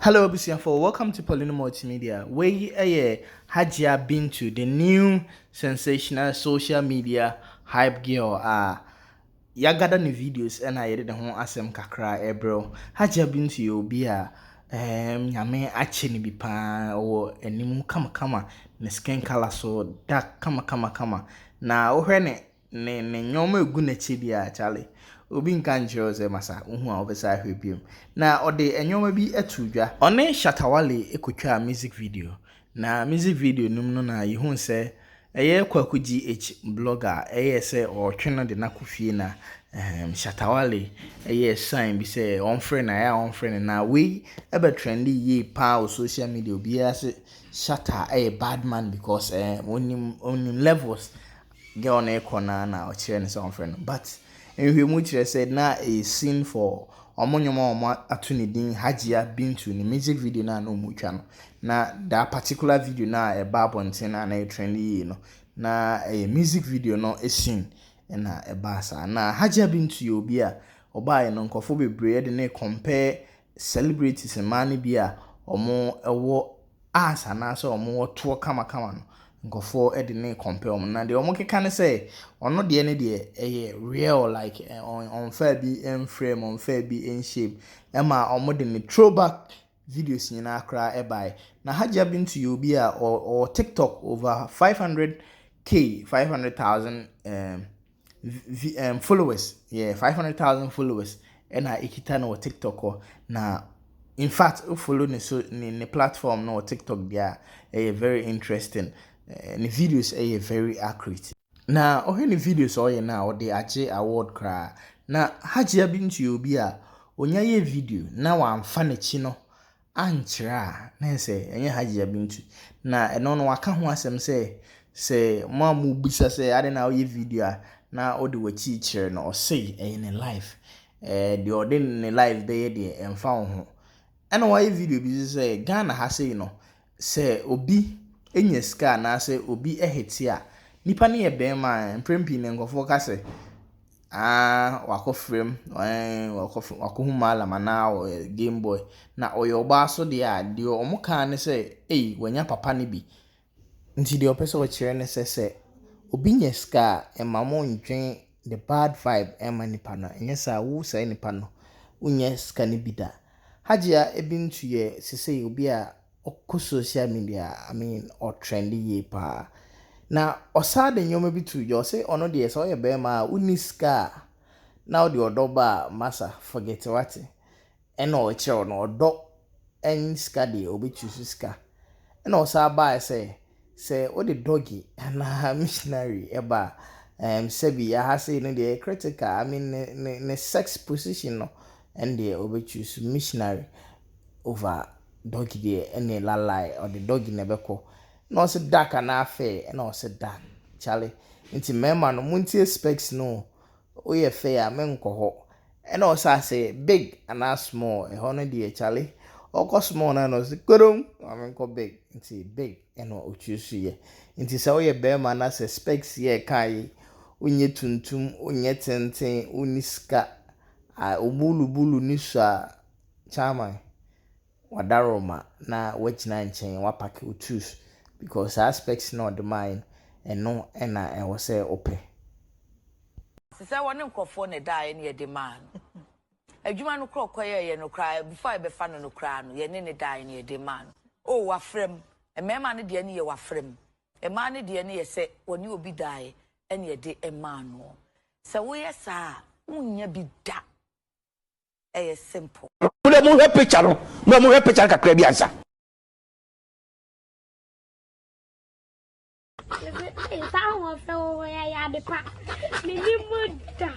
Hello abusuafo, welcome to Paulino Multimedia. Wei yɛ Hajia Bintu, the new sensational social media hype girl a yɛagada ne videos ɛna yɛde ne ho asɛm kakra ɛbrɛ wo. Hajia Bintu yɛ obi a Nyame akyɛ ne bi paa, ɔwɔ anim kamakama, ne skin colour so dark kamakamakama. Na wohwɛ ne nneɛma a egu n'akyi deɛ a, Charlie, obi nka nkyerɛ wo sɛ masa, wohu a wobɛsa ahwɛ biom. Na ɔde nneɛma bi ato dwa. Ɔne Shatta Wale kotwaa music video. Na music video no mu no na yɛhu sɛ ɛyɛ Kwaku GH blogger a ɛyɛ sɛ ɔretwe no de no akɔ fie na Shatta Wale ɛyɛ sign bi sɛ ɔmfrɛ no, ɛyɛ a ɔmfrɛ no. Na wei ɛbɛ trend yie paa wɔ social media. Obiara sɛ Shatta ɛyɛ bad man because onim levels girl no rekɔ na ɔkyerɛ no sɛ ɔmfrɛ no. But nhwɛmu kyerɛ sɛ na ɛyɛ scene for ɔmo nnwom a ɔmo ato ne din Hajia Bintu ne music video no a na ɔmo twa no. Na that particular video no a ɛba abɔnten na ɛyɛ trend yie no, na ɛyɛ music video no scene ɛna ɛbaa saa. Na Hajia Bintu yɛ obi a ɔbaeɛ no, nkurɔfoɔ bebree de ne compare celebrities mmaa no bi a ɔmo ɛwɔ ass anaasɛ ɔmo wɔ toɔ kamakama no. Nkurɔfoɔ de ne compare ɔmo, na deɛ ɔmo keka ne sɛ ɔno deɛ ne deɛ ɛyɛ real, like ɔnfaa bi mfrɛ mu, ɔnfaa bi nhyɛ mu, ɛma ɔmo de ne throwback videos nyinaa koraa ɛbaeɛ. Na Hajia Bintu yɛ obi a ɔwɔ TikTok over 500K, 500,000 followers, yeah, 500,000 followers ɛna ekita no wɔ TikTok hɔ. Na in fact, wo follow ne so ne platform no wɔ TikTok deɛ a, ɛyɛ very interesting. Ne videos ɛyɛ very accurate. Na ɔhwɛ ne videos a ɔyɛ no a, ɔde agye award koraa. Na Hajia Bintu yɛ obi a onya yɛ video na wamfa n'akyi no ankyerɛ a, na sɛ ɛnyɛ Hajia Bintu. Na ɛno no waka ho asɛm sɛ mo a mobisa sɛ ade na woyɛ video a na wode w'akyi kyerɛ no, ɔse ɛyɛ ne life. Deɛ ɔde ne life bɛyɛ deɛ, ɛmfa wo ho. Ɛna wayɛ video bi nso sɛ Ghana ha sei no, sɛ obi nya sika anaasɛ obi hit a, nipa no yɛ barima a, mprɛn pii no nkurɔfoɔ ka sɛ aa wakɔ frame, ɛɛ wakɔ wakɔhu mallam anaa ɔyɛ game boy. Na ɔyɛ ɔbaa so deɛ a, deɛ wɔn ka ne sɛ ei, wanya papa no bi. Nti deɛ ɔpɛ sɛ ɔkyerɛ ne sɛ obi nya sika a, ɛmma mo ndwen the bad vibe ɛmma nipa no. Ɛnyɛ saa, wo saa nipa no wonnya sika no bi da. Hajia Bintu yɛ sesei obi a ɔkɔ social media, I mean, ɔtrend yie paa. Na ɔsan de nneɛma bi to dwa. Ɔse ɔno deɛ, sɛ ɔyɛ barima a wonni sika a na wode ɔdɔ ba a, masa, forget wate. Ɛna ɔkyerɛw no ɔdɔ ɛne sika deɛ, ɔbɛchoose sika. Ɛna ɔsan baa sɛ wode doggy anaa missionary ɛba a, sɛbi aha sei no deɛ critical, I mean, ne sex position no, ɛne deɛ ɔbɛchoose missionary over doggy deɛ, ɛne lalai ɔde doggy na ɛbɛkɔ. Na ɔsɛ dark anaa fair, ɛna ɔsɛ dark. Charlie, nti mmarima no montie specs no, woyɛ fair a menkɔ hɔ. Ɛna ɔsan sɛ big anaa small, ɛhɔ no deɛ, Charlie, ɔkɔ small no na ɔsɛ kodom, ma menkɔ big. Nti big ɛna ɔchoose yɛ. Nti sɛ woyɛ barima na sɛ specs yɛ ɛka yi, wonyɛ tuntum, wonyɛ tenten, wonni sika a obulubulu ni so a, chairman, wadaroma na wagyina nkyɛn wapack wo tools, because saa specs na ɔde maa yi no, ɛno ɛna ɛwɔ sɛ wopɛ. Sɛ wɔne nkurɔfoɔ na ɛdaeɛ ne yɛde maa no adwuma no korɔ kɔyɛɛyɛ no koraa, before a yɛbɛfa no koraa no, yɛne ne daeɛ ne yɛde maa no. O wafrɛ m, mmarima no deɛ no yɛ wafrɛ m, mmaa no deɛ no yɛ sɛ wɔne obi daeɛ ɛne yɛde maa no. Sɛ woyɛ saa a, wonnya bi da. Ɛyɛ simple. Mo de mo hwɛ picture no, mo hwɛ picture no kakra bi ansa. Saa ahoɔfɛ wɔ hɔ yɛ ade pa. Menim mu da.